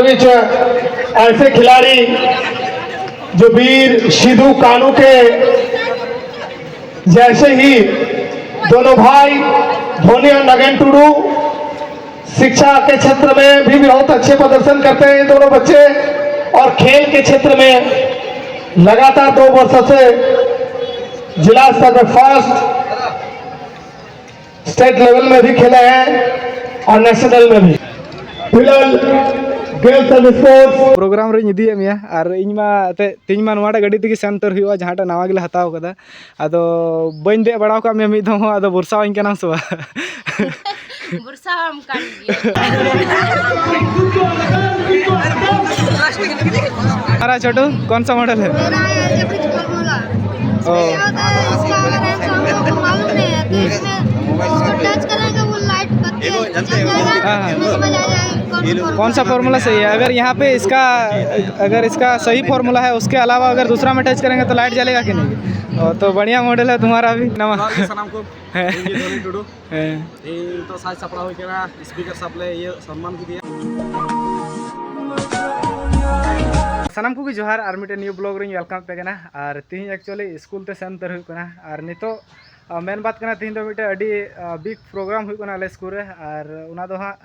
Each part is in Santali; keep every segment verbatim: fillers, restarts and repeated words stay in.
बीच ऐसे खिलाड़ी जो वीर सिद्धू कानू के जैसे ही दोनों भाई धोनी और नगेन टुडू शिक्षा के क्षेत्र में भी बहुत अच्छे प्रदर्शन करते हैं ये दोनों बच्चे, और खेल के क्षेत्र में लगातार दो वर्षों से जिला स्तर पर फर्स्ट, स्टेट लेवल में भी खेले हैं और नेशनल में भी। फिलहाल गर्ल्स एंड स्पोर्ट्स प्रोग्राम ᱨᱮᱧ ᱤᱫᱤᱭᱮᱫ ᱢᱮᱭᱟ, ᱟᱨ ᱤᱧ ᱢᱟ ᱮᱱᱛᱮᱫ ᱛᱮᱦᱮᱧ ᱢᱟ ᱱᱚᱣᱟᱴᱟᱜ ᱜᱟᱹᱰᱤ ᱛᱮᱜᱮ ᱥᱮᱱ ᱩᱛᱟᱹᱨ ᱦᱩᱭᱩᱜᱼᱟ, ᱡᱟᱦᱟᱸᱴᱟᱜ ᱱᱟᱣᱟ ᱜᱮᱞᱮ ᱦᱟᱛᱟᱣ ᱠᱟᱫᱟ᱾ ᱟᱫᱚ ᱵᱟᱹᱧ ᱫᱮᱡ ᱵᱟᱲᱟ ᱟᱠᱟᱫ ᱢᱮᱭᱟ ᱢᱤᱫ ᱫᱷᱟᱣ ᱦᱚᱸ, ᱟᱫᱚ ᱵᱷᱚᱨᱥᱟᱣᱟᱹᱧ ᱠᱟᱱᱟᱢ ᱥᱮ ᱵᱟᱝ? ᱵᱷᱚᱨᱥᱟᱣᱟᱢ ᱠᱟᱱ ᱜᱮᱭᱟ᱾ तुम्हारा छोटू, कौन सा मॉडल है? मेरा है एवरेज फॉर्मूला। ओ। क्या होता है, इसका अगर है तो हम लोग को मालूम नहीं है, तो इसमें इसको टच करेंगे, वो लाइट बत्ती जल जाएगा, हाँ, हाँ। समझ में आ जाएगा कौन सा कौन सा फॉर्मूला। फॉर्मूला सही है। अगर यहाँ पे इसका, अगर इसका सही फॉर्मूला है, उसके अलावा अगर दूसरा में टच करेंगे तो लाइट जलेगा कि नहीं? ओ, तो बढ़िया मॉडल है तुम्हारा भी। नवा। ᱡᱚᱦᱟᱨ ᱜᱮ ᱥᱟᱱᱟᱢ ᱠᱚ᱾ ᱦᱮᱸ᱾ ᱤᱧ ᱜᱮ ᱫᱷᱚᱱᱤ ᱴᱩᱰᱩ᱾ ᱦᱮᱸ᱾ ᱤᱧ ᱱᱤᱛᱚᱜ ᱥᱟᱡᱽ ᱥᱟᱯᱲᱟᱣ ᱦᱩᱭ ᱠᱟᱱᱟ, ᱥᱯᱤᱠᱟᱨ ᱥᱟᱵ ᱞᱮ ᱤᱭᱟᱹ ᱥᱚᱱᱢᱟᱱ ᱠᱮᱫᱮᱭᱟ᱾ ᱥᱟᱱᱟᱢ ᱠᱚᱜᱮ ᱡᱚᱦᱟᱨ, ᱟᱨ ᱢᱤᱫᱴᱮᱱ ᱱᱤᱭᱩ ᱵᱞᱚᱜ ᱨᱤᱧ ᱣᱮᱞᱠᱟᱢ ᱯᱮ ᱠᱟᱱᱟ᱾ ᱟᱨ ᱛᱤᱦᱤᱧ actually ᱥᱠᱩᱞ ᱛᱮ ᱥᱮᱱ ᱩᱛᱟᱹᱨ ᱦᱩᱭᱩᱜ ᱠᱟᱱᱟ᱾ ᱟᱨ ᱱᱤᱛᱚᱜ, ᱟ, ᱢᱮᱱ ᱵᱟᱛ ᱠᱟᱱᱟ, ᱛᱤᱦᱤᱧ ᱫᱚ ᱢᱤᱫᱴᱮᱱ ᱟᱹᱰᱤ, ᱟ, ᱵᱤᱜᱽ ᱯᱨᱳᱜᱨᱟᱢ ᱦᱩᱭᱩᱜ ᱠᱟᱱᱟ ᱟᱞᱮ ᱥᱠᱩᱞ ᱨᱮ, ᱟᱨ ᱚᱱᱟ ᱫᱚ ᱦᱟᱸᱜ,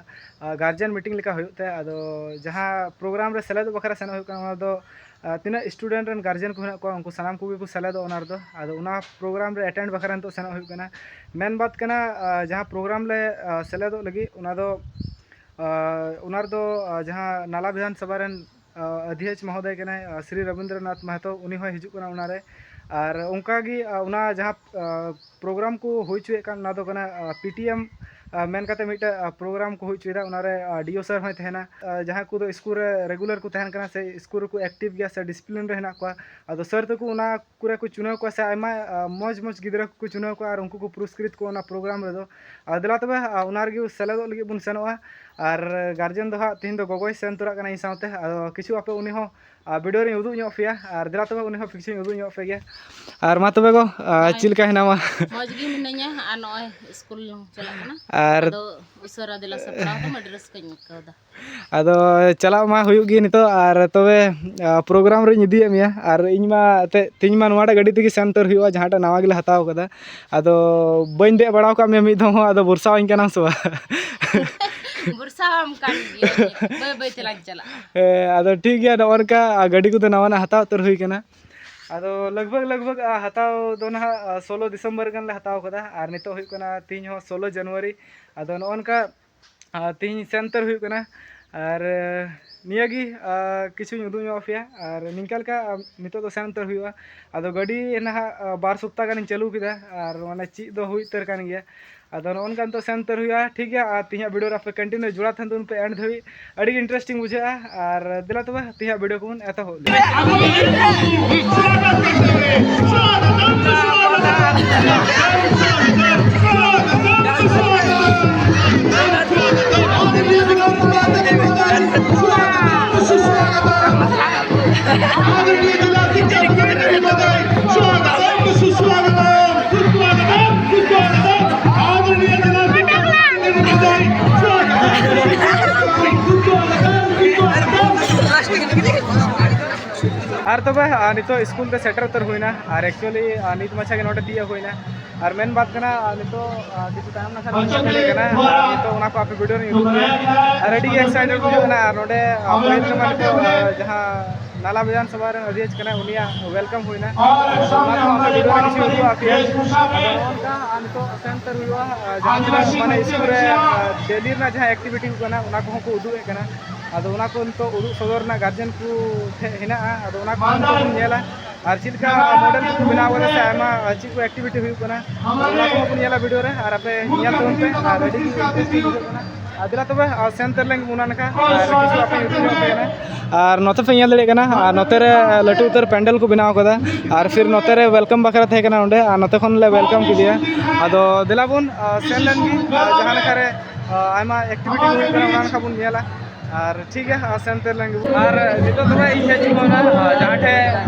ᱟ, ᱜᱟᱨᱡᱮᱱ ᱢᱤᱴᱤᱝ ᱞᱮᱠᱟ ᱦᱩᱭᱩᱜ ᱛᱮ, ᱟᱫᱚ ᱡᱟᱦᱟᱸ ᱯᱨᱳᱜᱨᱟᱢ ᱨᱮ ᱥᱮᱞᱮᱫᱚᱜ ᱵᱟᱠᱷᱨᱟ ᱥᱮᱱᱚᱜ ᱦᱩᱭᱩᱜ ᱠᱟᱱᱟ, ᱚᱱᱟ ᱫᱚ, ᱟ, ᱛᱤᱱᱟᱹᱜ ᱥᱴᱩᱰᱮᱱᱴ ᱨᱮᱱ ᱜᱟᱨᱡᱮᱱ ᱠᱚ ᱢᱮᱱᱟᱜ ᱠᱚᱣᱟ, ᱩᱱᱠᱩ ᱥᱟᱱᱟᱢ ᱠᱚᱜᱮ ᱠᱚ ᱥᱮᱞᱮᱫᱚᱜ ᱚᱱᱟ ᱨᱮᱫᱚ᱾ ᱟᱫᱚ ᱚᱱᱟ ᱯᱨᱳᱜᱨᱟᱢ ᱨᱮ ᱮᱴᱮᱱᱰ ᱵᱟᱠᱷᱨᱟ ᱱᱤᱛᱚᱜ ᱥᱮᱱᱚᱜ ᱦᱩᱭᱩᱜ ᱠᱟᱱᱟ᱾ ᱢᱮᱱ ᱵᱟᱛ ᱠᱟᱱᱟ, ᱟ, ᱡᱟᱦᱟᱸ ᱯᱨᱳᱜᱨᱟᱢ ᱞᱮ, ᱟ, ᱥᱮᱞᱮᱫᱚᱜ ᱞᱟᱹᱜᱤᱫ, ᱚᱱᱟ ᱫᱚ, ᱟ, ᱚᱱᱟ ᱨᱮᱫᱚ, ᱟ, ᱡᱟᱦᱟᱸ ᱱᱟᱞᱟ ᱵᱤᱫᱷᱟᱱ ᱥᱚᱵᱷᱟ ᱨᱮᱱ, ᱟ, ᱚᱫᱷᱭᱚᱠᱥ ᱢᱚᱦᱳᱫᱚᱭ ᱠᱟᱱᱟᱭ, ᱟ, ᱥᱨᱤ ᱨᱚᱵᱤᱱᱫᱨᱚᱱᱟᱛᱷ ᱢᱟᱦᱟᱛᱚ, ᱩᱱᱤ ᱦᱚᱸᱭ ᱦᱤᱡᱩᱜ ᱠᱟᱱᱟ ᱚᱱᱟ ᱨᱮ᱾ ᱟᱨ ᱚᱱᱠᱟ ᱜᱮ, ᱟ, ᱚᱱᱟ ᱡᱟᱦᱟᱸ, ᱟ, ᱯᱨᱳᱜᱨᱟᱢ ᱠᱚ ᱦᱩᱭ ᱦᱚᱪᱚᱭᱮᱫ ᱠᱟᱱ, ᱚᱱᱟ ᱫᱚ ᱠᱟᱱᱟ, ᱟ, ᱯᱤ ᱴᱤ ᱮᱢ, ᱟ, ᱢᱮᱱ ᱠᱟᱛᱮ ᱢᱤᱫᱴᱮᱡ, ᱟ, ᱯᱨᱳᱜᱨᱟᱢ ᱠᱚ ᱦᱩᱭ ᱦᱚᱪᱚᱭᱮᱫᱟ᱾ ᱚᱱᱟ ᱨᱮ, ᱟ, ᱰᱤ ᱳ ᱥᱟᱨ ᱦᱚᱸᱭ ᱛᱟᱦᱮᱱᱟ᱾ ᱟ, ᱡᱟᱦᱟᱸ ᱠᱚᱫᱚ ᱥᱠᱩᱞ ᱨᱮ ᱨᱮᱜᱩᱞᱟᱨ ᱠᱚ ᱛᱟᱦᱮᱱ ᱠᱟᱱᱟ ᱥᱮ ᱥᱠᱩᱞ ᱨᱮᱠᱚ ᱮᱠᱴᱤᱵᱷ ᱜᱮᱭᱟ ᱥᱮ ᱰᱤᱥᱤᱯᱞᱤᱱ ᱨᱮ ᱦᱮᱱᱟᱜ ᱠᱚᱣᱟ, ᱟᱫᱚ ᱥᱟᱨ ᱛᱟᱠᱚ ᱚᱱᱟ ᱠᱚᱨᱮ ᱠᱚ ᱪᱩᱱᱟᱹᱣ ᱠᱚᱣᱟ ᱥᱮ ᱟᱭᱢᱟ, ᱟ, ᱢᱚᱡᱽ ᱢᱚᱡᱽ ᱜᱤᱫᱽᱨᱟᱹ ᱠᱚᱠᱚ ᱪᱩᱱᱟᱹᱣ ᱠᱚᱣᱟ ᱟᱨ ᱩᱱᱠᱩ ᱠᱚ ᱯᱩᱨᱚᱥᱠᱨᱤᱛ ᱠᱚᱣᱟ ᱚᱱᱟ ᱯᱨᱳᱜᱨᱟᱢ ᱨᱮᱫᱚ᱾ ᱟ, ᱫᱮᱞᱟ ᱛᱚᱵᱮ, ᱟ, ᱚᱱᱟ ᱨᱮᱜᱮ ᱥᱮᱞᱮᱫᱚᱜ ᱞᱟᱹᱜᱤᱫ ᱵᱚᱱ ᱥᱮᱱᱚᱜᱼᱟ᱾ ᱟᱨ ᱜᱟᱨᱡᱮᱱ ᱫᱚ ᱦᱟᱸᱜ ᱛᱤᱦᱤᱧ ᱫᱚ ᱜᱚᱜᱚᱭ ᱥᱮᱱ ᱛᱚᱨᱟᱜ ᱠᱟᱱᱟ ᱤᱧ ᱥᱟᱶᱛᱮ᱾ ᱟᱫᱚ ᱠᱤᱪᱷᱩ ᱟᱯᱮ ᱩᱱᱤ ᱦᱚᱸ ᱵᱷᱤᱰᱤᱭᱳ ᱨᱤᱧ ᱩᱫᱩᱜ ᱧᱚᱜ ᱯᱮᱭᱟ, ᱟᱨ ᱫᱮᱞᱟ ᱛᱚᱵᱮ ᱩᱱᱤ ᱦᱚᱸ ᱠᱤᱪᱷᱩᱧ ᱩᱫᱩᱜ ᱧᱚᱜ ᱯᱮ ᱜᱮ᱾ ᱟᱨ ᱢᱟ ᱛᱚᱵᱮ ᱜᱚ, ᱪᱮᱫ ᱞᱮᱠᱟ ᱦᱮᱱᱟᱢᱟ? ᱢᱚᱡᱽ ᱜᱮ ᱢᱤᱱᱟᱹᱧᱟ᱾ ᱟᱨ ᱱᱚᱜᱼᱚᱭ ᱥᱠᱩᱞ ᱪᱟᱞᱟᱜ ᱠᱟᱱᱟ᱾ ᱟᱨ ᱟᱫᱚ ᱩᱥᱟᱹᱨᱟ ᱫᱮᱞᱟ ᱥᱟᱯᱲᱟᱣ ᱛᱟᱢ, ᱟᱹᱰᱤ ᱨᱟᱹᱥᱠᱟᱹᱧ ᱟᱹᱭᱠᱟᱹᱣ ᱮᱫᱟ᱾ ᱟᱫᱚ ᱪᱟᱞᱟᱜ ᱢᱟ ᱦᱩᱭᱩᱜ ᱜᱮ ᱱᱤᱛᱚᱜ᱾ ᱟᱨ ᱛᱚᱵᱮ, ᱯᱨᱳᱜᱨᱟᱢ ᱨᱮᱧ ᱤᱫᱤᱭᱮᱫ ᱢᱮᱭᱟ᱾ ᱟᱨ ᱤᱧ ᱢᱟ ᱮᱱᱛᱮᱫ ᱛᱮᱦᱮᱧ ᱢᱟ ᱱᱚᱣᱟᱴᱟᱜ ᱜᱟᱹᱰᱤ ᱛᱮᱜᱮ ᱥᱮᱱ ᱩᱛᱟᱹᱨ ᱦᱩᱭᱩᱜᱼᱟ, ᱡᱟᱦᱟᱸᱴᱟᱜ ᱱᱟᱣᱟ ᱜᱮᱞᱮ ᱦᱟᱛᱟᱣ ᱠᱟᱫᱟ᱾ ᱟᱫᱚ ᱵᱟᱹᱧ ᱫᱮᱡ ᱵᱟᱲᱟ ᱟᱠᱟᱫ ᱢᱮᱭᱟ ᱢᱤᱫ ᱫᱷᱟᱣ ᱦᱚᱸ, ᱟᱫᱚ ᱵᱷᱚᱨᱥᱟᱣᱟᱹᱧ ᱠᱟᱱᱟᱢ ᱥᱮ ᱵᱟᱝ? ᱵᱷᱚᱨᱥᱟᱣᱟᱢ ᱠᱟᱱ ᱜᱤᱭᱟᱹᱧ, ᱵᱟᱹᱭ ᱵᱟᱹᱭ ᱛᱮᱞᱟᱝ ᱪᱟᱞᱟᱜᱼᱟ᱾ ᱦᱮᱸ, ᱟᱫᱚ ᱴᱷᱤᱠ ᱜᱮᱭᱟ, ᱱᱚᱜᱼᱚ ᱱᱚᱝᱠᱟ ᱜᱟᱹᱰᱤ ᱠᱚᱫᱚ ᱱᱟᱣᱟᱱᱟᱜ ᱦᱟᱛᱟᱣ ᱩᱛᱟᱹᱨ ᱦᱩᱭ ᱠᱟᱱᱟ᱾ ᱟᱫᱚ ᱞᱟᱜᱽ ᱵᱷᱟᱜᱽ, ᱞᱟᱜᱽ ᱵᱷᱟᱜᱽ, ᱟ, ᱦᱟᱛᱟᱣ ᱫᱚ ᱱᱟᱦᱟᱜ, ᱟ, ᱥᱳᱞᱳ ᱰᱤᱥᱮᱢᱵᱚᱨ ᱜᱟᱱ ᱞᱮ ᱦᱟᱛᱟᱣ ᱠᱟᱫᱟ, ᱟᱨ ᱱᱤᱛᱚᱜ ᱦᱩᱭᱩᱜ ᱠᱟᱱᱟ ᱛᱤᱦᱤᱧ ᱦᱚᱸ ᱥᱳᱞᱳ ᱡᱟᱱᱩᱣᱟᱨᱤ᱾ ᱟᱫᱚ ᱱᱚᱜᱼᱚ ᱱᱚᱝᱠᱟ, ᱟ, ᱛᱤᱦᱤᱧ ᱥᱮᱱ ᱩᱛᱟᱹᱨ ᱦᱩᱭᱩᱜ ᱠᱟᱱᱟ, ᱟᱨ, ᱟ, ᱱᱤᱭᱟᱹᱜᱮ, ᱟ, ᱠᱤᱪᱷᱩᱧ ᱩᱫᱩᱜ ᱧᱚᱜ ᱟᱯᱮᱭᱟ, ᱟᱨ ᱱᱤᱝᱠᱟ ᱞᱮᱠᱟ, ᱟ, ᱱᱤᱛᱚᱜ ᱫᱚ ᱥᱮᱱ ᱩᱛᱟᱹᱨ ᱦᱩᱭᱩᱜᱼᱟ᱾ ᱟᱫᱚ ᱜᱟᱹᱰᱤ ᱱᱟᱦᱟᱜ, ᱟ, ᱵᱟᱨ ᱥᱚᱯᱛᱟ ᱜᱟᱱᱤᱧ ᱪᱟᱹᱞᱩ ᱠᱮᱫᱟ, ᱟᱨ ᱢᱟᱱᱮ ᱪᱮᱫ ᱫᱚ ᱦᱩᱭ ᱩᱛᱟᱹᱨ ᱠᱟᱱ ᱜᱮᱭᱟ᱾ ᱟᱫᱚ ᱱᱚᱜᱼᱚ ᱱᱚᱝᱠᱟ ᱱᱤᱛᱚᱜ ᱥᱮᱱ ᱩᱛᱟᱹᱨ ᱦᱩᱭᱩᱜᱼᱟ, ᱴᱷᱤᱠ ᱜᱮᱭᱟ? ᱟᱨ ᱛᱤᱦᱤᱧᱟᱜ ᱵᱷᱤᱰᱤᱭᱳ ᱨᱮ ᱟᱯᱮ ᱠᱚᱱᱴᱤᱱᱤᱭᱩ ᱡᱚᱲᱟᱣ ᱛᱟᱦᱮᱱ ᱛᱟᱵᱚᱱ ᱯᱮ ᱮᱱᱰ ᱫᱷᱟᱹᱵᱤᱡ, ᱟᱹᱰᱤ ᱜᱮ ᱤᱱᱴᱟᱨᱮᱥᱴᱤᱝ ᱵᱩᱡᱷᱟᱹᱜᱼᱟ᱾ ᱟᱨ ᱫᱮᱞᱟ ᱛᱚᱵᱮ ᱛᱤᱦᱤᱧᱟᱜ ᱵᱷᱤᱰᱤᱭᱳ ᱠᱚᱵᱚᱱ ᱮᱛᱚᱦᱚᱵ ᱞᱮᱜᱮ᱾ ᱟᱨ ᱛᱚᱵᱮ, ᱟ, ᱱᱤᱛᱚᱜ ᱥᱠᱩᱞ ᱛᱮ ᱥᱮᱴᱮᱨ ᱩᱛᱟᱹᱨ ᱦᱩᱭᱱᱟ, ᱟᱨ actually, ᱟ, ᱱᱤᱛ ᱢᱟᱪᱷᱟ ᱜᱮ ᱱᱚᱰᱮ ᱛᱤᱭᱟᱹᱜ ᱦᱩᱭᱱᱟ᱾ ᱟᱨ ᱢᱮᱱ ᱵᱟᱫ ᱠᱟᱱᱟ, ᱟ, ᱱᱤᱛᱚᱜ, ᱟ, ᱠᱤᱪᱷᱩ ᱛᱟᱭᱚᱢ ᱱᱟᱠᱷᱟᱱ ᱟᱪᱪᱷᱟ, ᱱᱤᱛᱚᱜ ᱚᱱᱟ ᱠᱚ ᱟᱯᱮ ᱵᱷᱤᱰᱤᱭᱳ ᱨᱮᱧ ᱩᱫᱩᱜ ᱯᱮᱭᱟ᱾ ᱟᱨ ᱟᱹᱰᱤ ᱜᱮ ᱮᱠᱥᱟᱭᱴᱮᱰ ᱵᱩᱡᱷᱟᱹᱜ ᱠᱟᱱᱟ᱾ ᱟᱨ ᱱᱚᱰᱮ, ᱟ, ᱯᱟᱹᱦᱤᱞ ᱨᱮᱢᱟ ᱱᱤᱛᱚᱜ, ᱟ, ᱡᱟᱦᱟᱸ ᱱᱟᱞᱟ ᱵᱟᱡᱟᱱ ᱥᱚᱵᱷᱟ ᱨᱮᱱ ᱟᱹᱫᱷᱤᱭᱟᱹᱪ ᱠᱟᱱᱟ, ᱩᱱᱤᱭᱟᱜ ᱣᱮᱞᱠᱟᱢ ᱦᱩᱭᱱᱟ᱾ ᱟᱫᱚ ᱚᱱᱟ ᱠᱚ ᱟᱯᱮ ᱵᱷᱤᱰᱤᱭᱳ ᱨᱮ ᱠᱤᱪᱷᱩ ᱩᱫᱩᱜ ᱟᱯᱮᱭᱟ᱾ ᱟᱫᱚ ᱱᱚᱜᱼᱚ ᱱᱚᱝᱠᱟ, ᱟ, ᱱᱤᱛᱚᱜ ᱥᱮᱱ ᱩᱛᱟᱹᱨ ᱦᱩᱭᱩᱜᱼᱟ, ᱟ, ᱡᱟᱦᱟᱸ ᱛᱤᱱᱟᱹᱜ ᱢᱟᱱᱮ ᱥᱠᱩᱞ ᱨᱮ, ᱟ, ᱰᱮᱞᱤ ᱨᱮᱱᱟᱜ ᱡᱟᱦᱟᱸ ᱮᱠᱴᱤᱵᱷᱤᱴᱤ ᱠᱚ ᱠᱟᱱᱟ, ᱚᱱᱟ ᱠᱚᱦᱚᱸ ᱠᱚ ᱩᱫᱩᱜ ᱮᱫ ᱠᱟᱱᱟ᱾ ᱟᱫᱚ ᱚᱱᱟ ᱠᱚ ᱱᱤᱛᱚᱜ ᱩᱫᱩᱜ ᱥᱚᱫᱚᱨ ᱨᱮᱱᱟᱜ ᱜᱟᱨᱡᱮᱱ ᱠᱚ ᱴᱷᱮᱱ ᱦᱮᱱᱟᱜᱼᱟ᱾ ᱟᱫᱚ ᱚᱱᱟ ᱠᱚ ᱱᱤᱛᱚᱜ ᱵᱚᱱ ᱧᱮᱞᱟ, ᱟᱨ ᱪᱮᱫ ᱞᱮᱠᱟ ᱢᱚᱰᱮᱞ ᱠᱚᱠᱚ ᱵᱮᱱᱟᱣ ᱠᱟᱫᱟ ᱥᱮ ᱟᱭᱢᱟ, ᱟᱨ ᱪᱮᱫ ᱠᱚ ᱮᱠᱴᱤᱵᱷᱤᱴᱤ ᱦᱩᱭᱩᱜ ᱠᱟᱱᱟ, ᱚᱱᱟ ᱠᱚᱦᱚᱸ ᱵᱚᱱ ᱧᱮᱞᱟ ᱵᱷᱤᱰᱤᱭᱳ ᱨᱮ᱾ ᱟᱟᱨ ᱟᱯᱮ ᱧᱮᱞ ᱛᱟᱵᱚᱱ ᱯᱮ, ᱟᱨ ᱟᱹᱰᱤ ᱜᱮ ᱤᱱᱴᱟᱨᱮᱥᱴᱤᱝ ᱵᱩᱡᱷᱟᱹᱜ ᱠᱟᱱᱟ᱾ ᱟᱨ ᱫᱮᱞᱟ ᱛᱚᱵᱮ, ᱟᱨ ᱥᱮᱱ ᱩᱛᱟᱹᱨ ᱞᱮᱱ ᱜᱮᱵᱚᱱ ᱚᱱᱟ ᱱᱟᱠᱷᱟ, ᱟᱨ ᱠᱤᱪᱷᱩ ᱟᱯᱮ ᱧᱩᱛᱩᱢ ᱧᱚᱜ ᱯᱮ ᱠᱟᱱᱟ᱾ ᱟᱨ ᱱᱚᱛᱮ ᱯᱮ ᱧᱮᱞ ᱫᱟᱲᱮᱭᱟᱜ ᱠᱟᱱᱟ, ᱟᱨ ᱱᱚᱛᱮ ᱨᱮ ᱞᱟᱹᱴᱩ ᱩᱛᱟᱹᱨ ᱯᱮᱱᱰᱮᱞ ᱠᱚ ᱵᱮᱱᱟᱣ ᱠᱟᱫᱟ᱾ ᱟᱨ ᱯᱷᱤᱨ ᱱᱚᱛᱮ ᱨᱮ ᱣᱮᱞᱠᱟᱢ ᱵᱟᱠᱷᱨᱟ ᱛᱟᱦᱮᱸ ᱠᱟᱱᱟ ᱚᱸᱰᱮ, ᱟᱨ ᱱᱚᱛᱮ ᱠᱷᱚᱱ ᱞᱮ ᱣᱮᱞᱠᱟᱢ ᱠᱮᱫᱮᱭᱟ᱾ ᱟᱫᱚ ᱫᱮᱞᱟ ᱵᱚᱱ, ᱟᱨ ᱥᱮᱱ ᱞᱮᱱ ᱜᱮ, ᱟᱨ ᱡᱟᱦᱟᱸ ᱞᱮᱠᱟ ᱨᱮ ᱟᱭᱢᱟ ᱮᱠᱴᱤᱵᱷᱤᱴᱤ ᱠᱚ ᱦᱩᱭᱩᱜ ᱠᱟᱱᱟ, ᱚᱱᱟ ᱞᱮᱠᱟ ᱵᱚᱱ ᱧᱮᱞᱟ᱾ ᱟᱨ ᱴᱷᱤᱠ ᱜᱮᱭᱟ, ᱟᱨ ᱥᱮᱱ ᱩᱛᱟᱹᱨ ᱞᱮᱱ ᱜᱮᱵᱚᱱ᱾ ᱟᱨ ᱱᱤᱛᱚᱜ ᱫᱚ ᱦᱟᱸᱜ ᱤᱧ ᱦᱮᱡ ᱪᱩᱠᱟᱹᱣ ᱮᱱᱟ, ᱟᱨ ᱡᱟᱦᱟᱸ ᱴᱷᱮᱡ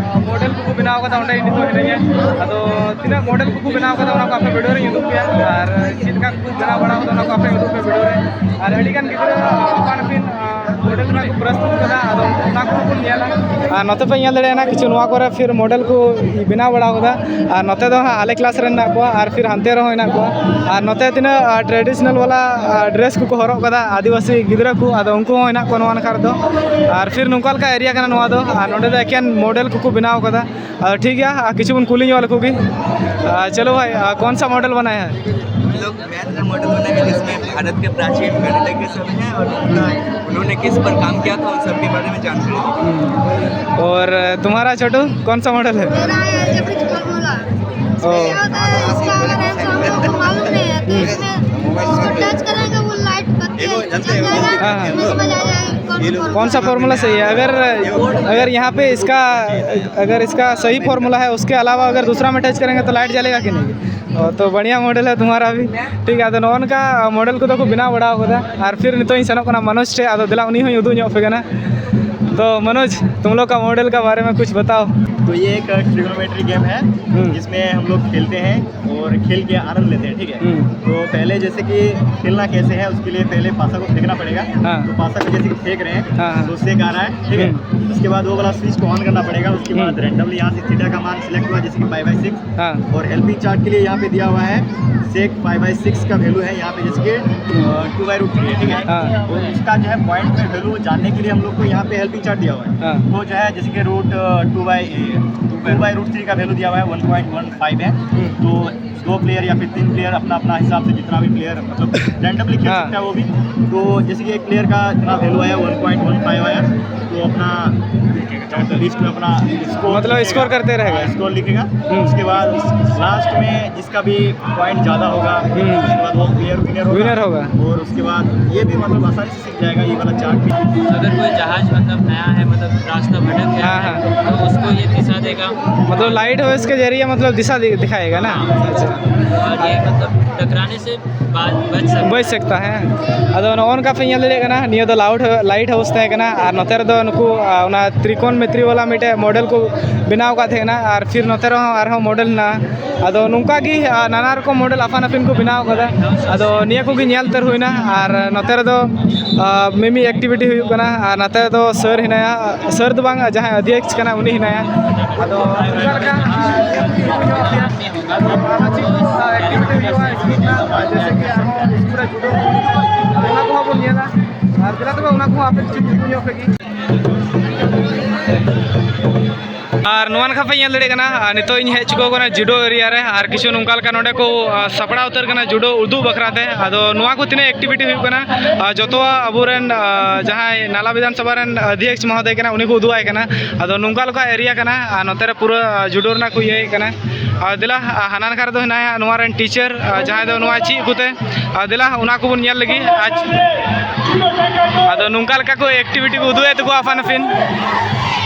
ᱢᱚᱰᱮᱞ ᱠᱚᱠᱚ ᱵᱮᱱᱟᱣ ᱠᱟᱫᱟ, ᱚᱸᱰᱮ ᱤᱧ ᱱᱤᱛᱚᱜ ᱦᱤᱱᱟᱹᱧᱟ᱾ ᱟᱫᱚ ᱛᱤᱱᱟᱹᱜ ᱢᱚᱰᱮᱞ ᱠᱚᱠᱚ ᱵᱮᱱᱟᱣ ᱠᱟᱫᱟ, ᱚᱱᱟ ᱠᱚ ᱟᱯᱮ ᱵᱷᱤᱰᱤᱭᱳ ᱨᱮᱧ ᱩᱫᱩᱜ ᱯᱮᱭᱟ, ᱟᱨ ᱪᱮᱫ ᱞᱮᱠᱟ ᱠᱚ ᱵᱮᱱᱟᱣ ᱵᱟᱲᱟ ᱠᱟᱫᱟ, ᱚᱱᱟ ᱠᱚ ᱟᱯᱮ ᱩᱫᱩᱜ ᱯᱮ ᱵᱷᱤᱰᱤᱭᱳ ᱨᱮ᱾ ᱟᱨ ᱟᱹᱰᱤ ᱜᱟᱱ ᱜᱤᱫᱽᱨᱟᱹ ᱟᱯᱟᱱ ᱟᱹᱯᱤᱱ ᱢᱚᱰᱮᱞ ᱨᱮᱱᱟᱜ ᱠᱚ ᱯᱨᱚᱥᱛᱩᱛ ᱠᱟᱫᱟ, ᱟᱫᱚ ᱚᱱᱟ ᱠᱚᱦᱚᱸ ᱵᱚᱱ ᱧᱮᱞᱟ᱾ ᱟᱨ ᱱᱚᱛᱮ ᱯᱮ ᱧᱮᱞ ᱫᱟᱲᱮᱭᱟᱜᱼᱟ, ᱠᱤᱪᱷᱩ ᱱᱚᱣᱟ ᱠᱚᱨᱮ ᱯᱷᱤᱨ ᱢᱚᱰᱮᱞ ᱠᱚ ᱵᱮᱱᱟᱣ ᱵᱟᱲᱟ ᱠᱟᱫᱟ᱾ ᱟᱨ ᱱᱚᱛᱮ ᱫᱚ ᱦᱟᱸᱜ ᱟᱞᱮ ᱠᱞᱟᱥ ᱨᱮ ᱢᱮᱱᱟᱜ ᱠᱚᱣᱟ, ᱟᱨ ᱯᱷᱤᱨ ᱦᱟᱱᱛᱮ ᱨᱮᱦᱚᱸ ᱢᱮᱱᱟᱜ ᱠᱚᱣᱟ᱾ ᱟᱨ ᱱᱚᱛᱮ ᱛᱤᱱᱟᱹᱜ ᱴᱨᱮᱰᱤᱥᱚᱱᱟᱞ ᱵᱟᱞᱟ ᱰᱨᱮᱥ ᱠᱚᱠᱚ ᱦᱚᱨᱚᱜ ᱠᱟᱫᱟ ᱟᱹᱫᱤᱵᱟᱹᱥᱤ ᱜᱤᱫᱽᱨᱟᱹ ᱠᱚ, ᱟᱫᱚ ᱩᱱᱠᱩ ᱦᱚᱸ ᱢᱮᱱᱟᱜ ᱠᱚᱣᱟ ᱱᱚᱣᱟ ᱱᱟᱠᱷᱟ ᱨᱮᱫᱚ᱾ ᱟᱨ ᱯᱷᱤᱨ ᱱᱚᱝᱠᱟ ᱞᱮᱠᱟ ᱮᱨᱤᱭᱟ ᱠᱟᱱᱟ ᱱᱚᱣᱟ ᱫᱚ, ᱟᱨ ᱱᱚᱸᱰᱮ ᱫᱚ ᱮᱠᱮᱱ ᱢᱚᱰᱮᱞ ᱠᱚᱠᱚ ᱵᱮᱱᱟᱣ ᱠᱟᱫᱟ᱾ ᱟᱫᱚ ᱴᱷᱤᱠ ᱜᱮᱭᱟ, ᱟᱨ ᱠᱤᱪᱷᱩ ᱵᱚᱱ ᱠᱩᱞᱤ ᱧᱚᱜ ᱞᱮᱠᱚ ᱜᱮ᱾ ᱟᱨ ᱪᱚᱞᱚ ᱵᱷᱟᱭ, ᱟᱨ ᱠᱚᱱ ᱥᱟ ᱢᱚᱰᱮᱞ ᱵᱟᱱᱟᱭᱟ ᱦᱟᱭ? हम लोग मैथ का मॉडल बनाएंगे, जिसमें भारत के प्राचीन गणितज्ञ सब हैं और उनका, उन्होंने किस पर काम किया था, उन सब के बारे में जानते हैं। और तुम्हारा छोटू, कौन सा मॉडल है? मेरा है एलजेब्रिक फॉर्मूला। ओ। इसमें क्या होता है, इसका अगर है तो हम लोग को मालूम नहीं है, तो इसमें इसको टच करेंगे, वो लाइट बत्ती जल जाएगा। हाँ, हाँ। इसमें समझ आ जाएगा कौन सा कौन सा फॉर्मूला सही है। अगर, अगर यहाँ पे इसका, अगर इसका सही फॉर्मूला है, उसके अलावा अगर दूसरा में टच करेंगे तो लाइट जलेगा कि नहीं? ओ, तो बढ़िया मॉडल है तुम्हारा भी। ठीक है, ᱟᱫᱚ ᱱᱚᱜᱼᱚ ᱱᱚᱝᱠᱟ ᱢᱚᱰᱮᱞ ᱠᱚᱫᱚ ᱠᱚ ᱵᱮᱱᱟᱣ ᱵᱟᱲᱟ ᱠᱟᱫᱟ᱾ ᱟᱨ ᱯᱷᱤᱨ ᱱᱤᱛᱚᱜ ᱤᱧ ᱥᱮᱱᱚᱜ ᱠᱟᱱᱟ ᱢᱚᱱᱳᱡᱽ ᱴᱷᱮᱡ, ᱟᱫᱚ ᱫᱮᱞᱟ ᱩᱱᱤ ᱦᱚᱸᱧ ᱩᱫᱩᱜ ᱧᱚᱜ ᱟᱯᱮ ᱠᱟᱱᱟ᱾ ᱛᱚ मनोज, तुम लोग का मॉडल का बारे में कुछ बताओ। तो ये एक ट्रिगोनोमेट्री गेम है, हम्म। जिसमें हम लोग खेलते हैं और खेल के आनंद लेते हैं, ठीक है। हम्म। तो पहले जैसे कि खेलना कैसे है, उसके लिए पहले पासा को फेंकना पड़ेगा। हाँ। तो पासा को जैसे कि फेंक रहे हैं, हाँ, हाँ। तो सेक आ रहा है, ठीक है। हम्म। उसके बाद वो वाला स्विच को ऑन करना पड़ेगा। उसके बाद हम्म। रैंडमली यहाँ से थीटा का मान सिलेक्ट हुआ, जैसे कि पाई बाई सिक्स। हाँ। और हेल्पिंग चार्ट के लिए यहाँ पे दिया हुआ है, सेक पाई बाई सिक्स का वैल्यू है यहाँ पे, जैसे कि टू बाई रूट थ्री है, ठीक है। हाँ। तो इसका जो है पॉइंट में वैल्यू जानने के लिए हम लोग को यहाँ पे हेल्पिंग चार्ट दिया हुआ है। हाँ। तो जो है जैसे कि root two by, two by root three का वैल्यू दिया हुआ है, वन पॉइंट वन फाइव है। हम्म। तो दो प्लेयर या फिर तीन प्लेयर अपना अपना हिसाब से, जितना भी प्लेयर मतलब रैंडमली खेल हाँ। सकता है वो भी। तो जैसे कि एक प्लेयर का इतना वैल्यू आया, वन पॉइंट वन फाइव आया, तो अपना लिस्ट में अपना स्कोर, मतलब, स्कोर करते रहेगा। स्कोर लिखेगा। हम्म। उसके बाद लास्ट में जिसका भी पॉइंट ज़्यादा होगा, हम्म। उसके बाद वो प्लेयर विनर होगा। विनर होगा। और उसके बाद ये भी, मतलब, आसानी से सीख जाएगा ये वाला चार्ट भी। अगर कोई जहाज, मतलब, नया है, मतलब, रास्ता भटक गया हाँ, है, हाँ। तो उसको ये दिशा देगा। मतलब, लाइट हाउस के जरिए, मतलब, दिशा दि-, दिखाएगा ना। हाँ। अच्छा। और ये, मतलब, टकराने से बच सकता है। ᱟᱫᱚ ᱱᱚᱜᱼᱚ ᱱᱚᱝᱠᱟ ᱯᱮ ᱧᱮᱞ ᱫᱟᱲᱮᱭᱟᱜ ᱠᱟᱱᱟ, ᱱᱤᱭᱟᱹ ᱫᱚ ᱞᱟᱣᱩᱰ, ᱞᱟᱭᱤᱴ ᱦᱟᱣᱩᱥ ᱛᱟᱦᱮᱸ ᱠᱟᱱᱟ᱾ ᱟᱨ ᱱᱚᱛᱮ ᱨᱮᱫᱚ ᱱᱩᱠᱩ, ᱟ, ᱚᱱᱟ ᱛᱨᱤᱠᱳᱱ ᱢᱮᱛᱨᱤ ᱵᱟᱞᱟ ᱢᱤᱫᱴᱮᱡ ᱢᱚᱰᱮᱞ ᱠᱚ ᱵᱮᱱᱟᱣ ᱟᱠᱟᱫ ᱛᱟᱦᱮᱸ ᱠᱟᱱᱟ᱾ ᱟᱨ ᱯᱷᱤᱨ ᱱᱚᱛᱮ ᱨᱮᱦᱚᱸ ᱟᱨᱦᱚᱸ ᱢᱚᱰᱮᱞ ᱦᱮᱱᱟᱜᱼᱟ᱾ ᱟᱫᱚ ᱱᱚᱝᱠᱟ ᱜᱮ, ᱟ, ᱱᱟᱱᱟ ᱨᱚᱠᱚᱢ ᱢᱚᱰᱮᱞ ᱟᱯᱟᱱ ᱟᱹᱯᱤᱱ ᱠᱚ ᱵᱮᱱᱟᱣ ᱟᱠᱟᱫᱟ᱾ ᱟᱫᱚ ᱱᱤᱭᱟᱹ ᱠᱚᱜᱮ ᱧᱮᱞ ᱩᱛᱟᱹᱨ ᱦᱩᱭᱱᱟ᱾ ᱟᱨ ᱱᱚᱛᱮ ᱨᱮᱫᱚ, ᱟ, ᱢᱤᱢᱤ ᱮᱠᱴᱤᱵᱷᱤᱴᱤ ᱦᱩᱭᱩᱜ ᱠᱟᱱᱟ᱾ ᱟᱨ ᱱᱚᱛᱮ ᱨᱮᱫᱚ ᱥᱟᱨ ᱦᱮᱱᱟᱭᱟ, ᱥᱟᱨ ᱫᱚ ᱵᱟᱝ, ᱡᱟᱦᱟᱸᱭ ᱚᱫᱷᱭᱚᱠᱥ ᱠᱟᱱᱟ, ᱩᱱᱤ ᱦᱮᱱᱟᱭᱟ᱾ ᱟᱫᱚ ᱚᱱᱠᱟ ᱞᱮᱠᱟ, ᱟ, ᱟᱨ ᱪᱮᱫ ᱠᱚ ᱮᱠᱴᱤᱵᱷᱤᱴᱤ ᱦᱩᱭᱩᱜᱼᱟ ᱥᱠᱩᱞ ᱨᱮᱱᱟᱜ, ᱡᱮᱭᱥᱮ ᱠᱤ ᱟᱨᱦᱚᱸ ᱥᱠᱩᱞ ᱨᱮ ᱡᱩᱰᱳ ᱠᱚ ᱦᱩᱭᱩᱜᱼᱟ, ᱟᱫᱚ ᱚᱱᱟ ᱠᱚᱦᱚᱸ ᱵᱚᱱ ᱧᱮᱞᱟ᱾ ᱟᱨ ᱫᱮᱞᱟ ᱛᱚᱵᱮ ᱚᱱᱟ ᱠᱚᱦᱚᱸ ᱟᱯᱮ ᱠᱤᱪᱷᱩ ᱧᱩᱛᱩᱢ ᱧᱚᱜ ᱯᱮ ᱜᱮ᱾ ᱟᱨ ᱱᱚᱣᱟ ᱱᱟᱠᱷᱟ ᱯᱮ ᱧᱮᱞ ᱫᱟᱲᱮᱭᱟᱜ ᱠᱟᱱᱟ, ᱟᱨ ᱱᱤᱛᱚᱜ ᱤᱧ ᱦᱮᱡ ᱪᱩᱠᱟᱹᱣ ᱠᱟᱱᱟ ᱡᱩᱰᱳ ᱮᱨᱤᱭᱟ ᱨᱮ, ᱟᱨ ᱠᱤᱪᱷᱩ ᱱᱚᱝᱠᱟ ᱞᱮᱠᱟ ᱱᱚᱰᱮ ᱠᱚ, ᱟ, ᱥᱟᱯᱲᱟᱣ ᱩᱛᱟᱹᱨ ᱠᱟᱱᱟ ᱡᱩᱰᱳ ᱩᱫᱩᱜ ᱵᱟᱠᱷᱨᱟ ᱛᱮ᱾ ᱟᱫᱚ ᱱᱚᱣᱟ ᱠᱚ ᱛᱤᱱᱟᱹᱜ ᱮᱠᱴᱤᱵᱷᱤᱴᱤ ᱦᱩᱭᱩᱜ ᱠᱟᱱᱟ, ᱟ, ᱡᱚᱛᱚᱣᱟᱜ ᱟᱵᱚᱨᱮᱱ, ᱟ, ᱡᱟᱦᱟᱸᱭ ᱱᱟᱞᱟ ᱵᱤᱫᱷᱟᱱ ᱥᱚᱵᱷᱟ ᱨᱮᱱ ᱚᱫᱷᱭᱚᱠᱥ ᱢᱚᱦᱳᱫᱚᱭ ᱠᱟᱱᱟ, ᱩᱱᱤ ᱠᱚ ᱩᱫᱩᱜ ᱟᱭ ᱠᱟᱱᱟ᱾ ᱟᱫᱚ ᱱᱚᱝᱠᱟ ᱞᱮᱠᱟ ᱮᱨᱤᱭᱟ ᱠᱟᱱᱟ, ᱟᱨ ᱱᱚᱛᱮ ᱨᱮ ᱯᱩᱨᱟᱹ, ᱟ, ᱡᱩᱰᱳ ᱨᱮᱱᱟᱜ ᱠᱚ ᱤᱭᱟᱹᱭᱮᱫ ᱠᱟᱱᱟ᱾ ᱟᱨ ᱫᱮᱞᱟ, ᱟ, ᱦᱟᱱᱟ ᱱᱟᱠᱷᱟ ᱨᱮᱫᱚ ᱦᱮᱱᱟᱭᱟ ᱱᱚᱣᱟ ᱨᱮᱱ ᱴᱤᱪᱟᱨ, ᱟ, ᱡᱟᱦᱟᱸᱭ ᱫᱚ ᱱᱚᱣᱟ ᱪᱮᱫ ᱠᱚᱛᱮ, ᱟ, ᱫᱮᱞᱟ ᱚᱱᱟ ᱠᱚᱵᱚᱱ ᱧᱮᱞ ᱞᱮᱜᱮ᱾ ᱟᱡ, ᱟᱫᱚ ᱱᱚᱝᱠᱟ ᱞᱮᱠᱟ ᱠᱚ ᱮᱠᱴᱤᱵᱷᱤᱴᱤ ᱠᱚ ᱩᱫᱩᱜ ᱮᱫ ᱛᱟᱠᱚᱣᱟ ᱟᱯᱟᱱ ᱟᱹᱯᱤᱱ᱾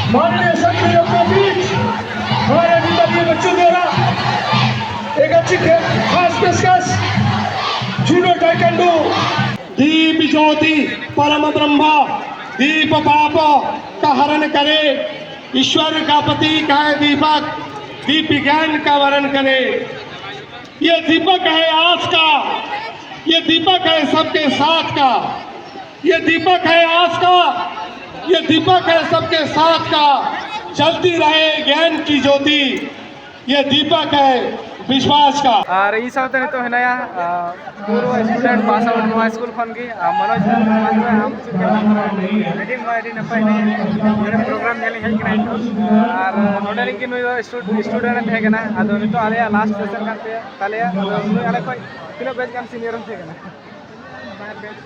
माननीय सदस्यों के बीच हमारे विद्यार्थी बच्चों द्वारा एक अच्छी खे-, खास पेशकश, जूडो टाइकेंडो। दीप ज्योति परम ब्रह्म, दीप पाप का हरण करे, ईश्वर का प्रतीक है दीपक, दीप ज्ञान का वरण करे। ये दीपक है आस का, ये दीपक है सबके साथ का, ये दीपक है आस का, ये दीपक है सबके साथ का। जलती रहे ज्ञान की ज्योति, ये दीपक है विश्वास का। ᱟᱨ ᱤᱧ ᱥᱟᱶᱛᱮ ᱱᱤᱛᱚᱜ ᱦᱮᱱᱟᱭᱟ, ᱟ, ᱯᱩᱨᱟᱹ ᱥᱴᱩᱰᱮᱱᱴ ᱯᱟᱥ ᱟᱣᱩᱴ ᱱᱚᱣᱟ ᱥᱠᱩᱞ ᱠᱷᱚᱱ ᱜᱮ, ᱟ, ᱢᱚᱱᱳᱡᱽ ᱢᱩᱨᱢᱩ᱾ ᱟᱢ ᱪᱮᱫ ᱞᱮᱠᱟ? ᱟᱹᱰᱤ ᱢᱚᱡᱽ, ᱟᱹᱰᱤ ᱱᱟᱯᱟᱭ᱾ ᱱᱤᱭᱟᱹ ᱯᱨᱳᱜᱨᱟᱢ ᱧᱮᱞ ᱤᱧ ᱦᱮᱡ ᱠᱟᱱᱟ ᱱᱤᱛᱚᱜ᱾ ᱟᱨ ᱱᱚᱰᱮ ᱨᱮᱱ ᱜᱮ ᱱᱩᱭ ᱫᱚ ᱥᱴᱩ-, ᱥᱴᱩᱰᱮᱱᱴ ᱮ ᱛᱟᱦᱮᱸ ᱠᱟᱱᱟ᱾ ᱟᱫᱚ ᱱᱤᱛᱚᱜ ᱟᱞᱮᱭᱟᱜ ᱞᱟᱥᱴ ᱥᱮᱥᱚᱱ ᱠᱟᱱ ᱛᱟᱭᱟ, ᱛᱟᱞᱮᱭᱟ᱾ ᱟᱫᱚ ᱱᱩᱭ ᱟᱞᱮ ᱠᱷᱚᱡ ᱛᱤᱱᱟᱹᱜ ᱵᱮᱪ ᱜᱟᱱ ᱥᱤᱱᱤᱭᱚᱨ ᱮᱢ ᱛᱟᱦᱮᱸ ᱠᱟᱱᱟ? ᱵᱟᱨ ᱵᱮᱪ᱾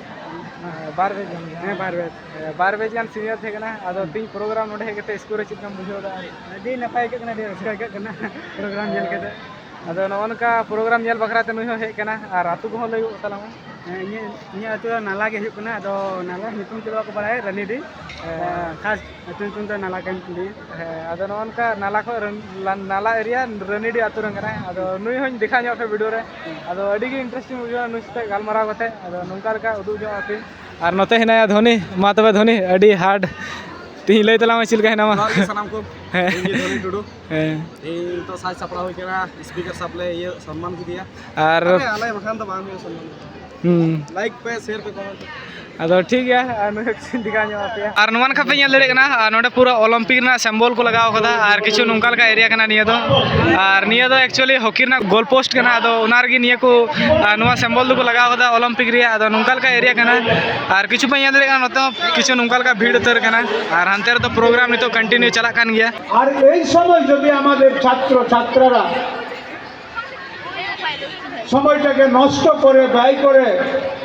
ᱵᱟᱨ ᱵᱮᱪ ᱜᱟᱱ ᱜᱮ᱾ ᱦᱮᱸ, ᱵᱟᱨ ᱵᱮᱪ᱾ ᱦᱮᱸ, ᱵᱟᱨ ᱵᱮᱪ ᱜᱟᱱ ᱥᱤᱱᱤᱭᱟᱨ ᱛᱟᱦᱮᱸ ᱠᱟᱱᱟ᱾ ᱟᱫᱚ ᱛᱤᱦᱤᱧ ᱯᱨᱳᱜᱨᱟᱢ ᱱᱚᱰᱮ ᱦᱮᱡ ᱠᱟᱛᱮ ᱥᱠᱩᱞ ᱨᱮ ᱪᱮᱫ ᱞᱮᱠᱟᱢ ᱵᱩᱡᱷᱟᱹᱣ ᱮᱫᱟ? ᱟᱹᱰᱤ ᱱᱟᱯᱟᱭ ᱟᱹᱭᱠᱟᱹᱜ ᱠᱟᱱᱟ, ᱟᱹᱰᱤ ᱨᱟᱹᱥᱠᱟᱹ ᱟᱹᱭᱠᱟᱹᱜ ᱠᱟᱱᱟ ᱯᱨᱳᱜᱨᱟᱢ ᱧᱮᱞ ᱠᱟᱛᱮ᱾ ᱟᱫᱚ ᱱᱚᱜᱼᱚ ᱱᱚᱝᱠᱟ ᱯᱨᱳᱜᱨᱟᱢ ᱧᱮᱞ ᱵᱟᱠᱷᱨᱟ ᱛᱮ ᱱᱩᱭ ᱦᱚᱸ ᱦᱮᱡ ᱠᱟᱱᱟ᱾ ᱟᱨ ᱟᱹᱛᱩ ᱠᱚᱦᱚᱸ ᱞᱟᱹᱭ ᱜᱚᱫ ᱛᱟᱞᱟᱝ ᱢᱮ᱾ ᱦᱮᱸ, ᱤᱧᱟᱹᱜ, ᱤᱧᱟᱹᱜ ᱟᱹᱛᱩ ᱫᱚ ᱱᱟᱞᱟ ᱜᱮ ᱦᱩᱭᱩᱜ ᱠᱟᱱᱟ᱾ ᱟᱫᱚ ᱱᱟᱞᱟ ᱧᱩᱛᱩᱢ ᱛᱮᱫᱚ ᱵᱟᱠᱚ ᱵᱟᱲᱟᱭᱟ, ᱨᱟᱱᱤᱰᱤ᱾ ᱦᱮᱸ᱾ ᱟᱸ, ᱠᱷᱟᱥ ᱟᱹᱛᱩ ᱧᱩᱛᱩᱢ ᱫᱚ ᱱᱟᱞᱟ ᱠᱟᱱ ᱛᱤᱧᱟᱹ᱾ ᱦᱮᱸ, ᱟᱫᱚ ᱱᱚᱜᱼᱚ ᱱᱚᱝᱠᱟ ᱱᱟᱞᱟ ᱠᱷᱚᱱ ᱨᱟᱱ-, ᱞᱟᱱ-, ᱱᱟᱞᱟ ᱮᱨᱤᱭᱟ ᱨᱟᱱᱤᱰᱤ ᱟᱹᱛᱩ ᱨᱮᱱ ᱠᱟᱱᱟᱭ᱾ ᱟᱫᱚ ᱱᱩᱭ ᱦᱚᱸᱧ ᱫᱮᱠᱷᱟᱣ ᱧᱚᱜ ᱯᱮ ᱵᱷᱤᱰᱤᱭᱳ ᱨᱮ᱾ ᱟᱫᱚ ᱟᱹᱰᱤ ᱜᱮ ᱤᱱᱴᱟᱨᱮᱥᱴᱤᱝ ᱵᱩᱡᱷᱟᱹᱣᱟ ᱱᱩᱭ ᱥᱟᱛᱮ ᱜᱟᱞᱢᱟᱨᱟᱣ ᱠᱟᱛᱮ᱾ ᱟᱫᱚ ᱱᱚᱝᱠᱟ ᱞᱮᱠᱟ ᱩᱫᱩᱜ ᱧᱚᱜ ᱟᱯᱮ᱾ ᱟᱨ ᱱᱚᱛᱮ ᱦᱮᱱᱟᱭᱟ ᱫᱷᱚᱱᱤ᱾ ᱢᱟ ᱛᱚᱵᱮ ᱫᱷᱚᱱᱤ, ᱟᱹᱰᱤ ᱦᱟᱨᱰ ᱛᱤᱦᱤᱧ ᱞᱟᱹᱭ ᱛᱟᱞᱟᱝ ᱢᱮ ᱪᱮᱫ ᱞᱮᱠᱟ ᱦᱮᱱᱟᱢᱟ? ᱡᱚᱦᱟᱨ ᱜᱮ ᱥᱟᱱᱟᱢ ᱠᱚ᱾ ᱦᱮᱸ᱾ ᱤᱧ ᱜᱮ ᱫᱷᱚᱱᱤ ᱴᱩᱰᱩ᱾ ᱦᱮᱸ᱾ ᱤᱧ ᱱᱤᱛᱚᱜ ᱥᱟᱡᱽ ᱥᱟᱯᱲᱟᱣ ᱦᱩᱭ ᱠᱟᱱᱟ, ᱥᱯᱤᱠᱟᱨ ᱥᱟᱵ ᱞᱮ ᱤᱭᱟᱹ ᱥᱚᱱᱢᱟᱱ ᱠᱮᱫᱮᱭᱟ᱾ ᱟᱨ ᱟᱞᱮ, ᱟᱞᱮ ᱵᱟᱠᱷᱟᱱ ᱫᱚ ᱵᱟᱝ ᱦᱩᱭᱩᱜᱼᱟ ᱥᱚᱱᱢᱟᱱ᱾ ᱦᱩᱸ᱾ ᱞᱟᱭᱤᱠ ᱯᱮ, ᱥᱮᱭᱟᱨ ᱯᱮ, ᱠᱚᱢᱮᱱᱴ ᱯᱮ᱾ ᱟᱫᱚ ᱴᱷᱤᱠ ᱜᱮᱭᱟ, ᱟᱨ ᱱᱩᱭ ᱦᱚᱸ ᱠᱤᱪᱷᱩᱧ ᱫᱮᱠᱷᱟᱣ ᱧᱚᱜ ᱟᱯᱮᱭᱟ᱾ ᱟᱨ ᱱᱚᱣᱟ ᱱᱟᱠᱷᱟ ᱯᱮ ᱧᱮᱞ ᱫᱟᱲᱮᱭᱟᱜ ᱠᱟᱱᱟ, ᱟᱨ ᱱᱚᱰᱮ ᱯᱩᱨᱟᱹ ᱚᱞᱤᱢᱯᱤᱠ ᱨᱮᱱᱟᱜ ᱥᱤᱢᱵᱚᱞ ᱠᱚ ᱞᱟᱜᱟᱣ ᱠᱟᱫᱟ, ᱟᱨ ᱠᱤᱪᱷᱩ ᱱᱚᱝᱠᱟ ᱞᱮᱠᱟ ᱮᱨᱤᱭᱟ ᱠᱟᱱᱟ ᱱᱤᱭᱟᱹ ᱫᱚ᱾ ᱟᱨ ᱱᱤᱭᱟᱹ ᱫᱚ actually ᱦᱚᱠᱤ ᱨᱮᱱᱟᱜ ᱜᱳᱞ ᱯᱳᱥᱴ ᱠᱟᱱᱟ, ᱟᱫᱚ ᱚᱱᱟ ᱨᱮᱜᱮ ᱱᱤᱭᱟᱹ ᱠᱚ, ᱟᱨ ᱱᱚᱣᱟ ᱥᱤᱢᱵᱚᱞ ᱫᱚᱠᱚ ᱞᱟᱜᱟᱣ ᱠᱟᱫᱟ ᱚᱞᱤᱢᱯᱤᱠ ᱨᱮᱭᱟᱜ᱾ ᱟᱫᱚ ᱱᱚᱝᱠᱟ ᱞᱮᱠᱟ ᱮᱨᱤᱭᱟ ᱠᱟᱱᱟ᱾ ᱟᱨ ᱠᱤᱪᱷᱩ ᱯᱮ ᱧᱮᱞ ᱫᱟᱲᱮᱭᱟᱜ ᱠᱟᱱᱟ, ᱱᱚᱛᱮ ᱦᱚᱸ ᱠᱤᱪᱷᱩ ᱱᱚᱝᱠᱟ ᱞᱮᱠᱟ ᱵᱷᱤᱲ ᱩᱛᱟᱹᱨ ᱠᱟᱱᱟ᱾ ᱟᱨ ᱦᱟᱱᱛᱮ ᱨᱮᱫᱚ ᱯᱨᱳᱜᱨᱟᱢ ᱱᱤᱛᱚᱜ ᱠᱚᱱᱴᱤᱱᱤᱭᱩ ᱪᱟᱞᱟᱜ ᱠᱟᱱ ᱜᱮᱭᱟ᱾ আর এই সময় যদি আমাদের ছাত্র ছাত্ররা সময়টাকে নষ্ট করে, ব্যয় করে,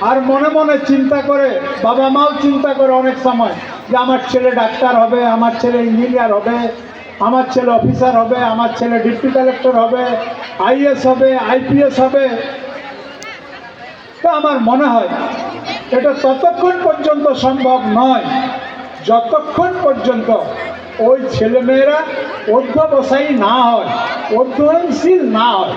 আর মনে মনে চিন্তা করে, বাবা মাও চিন্তা করে অনেক সময় যে আমার ছেলে ডাক্তার হবে, আমার ছেলে ইঞ্জিনিয়ার হবে, আমার ছেলে অফিসার হবে, আমার ছেলে ডেপুটি কালেক্টর হবে, আইএস হবে, আইপিএস হবে। তো আমার মনে হয় এটা ততক্ষণ পর্যন্ত সম্ভব নয়, যতক্ষণ পর্যন্ত ওই ছেলেমেয়েরা অধ্যবসায়ী না হয়, অধ্যয়নশীল না হয়।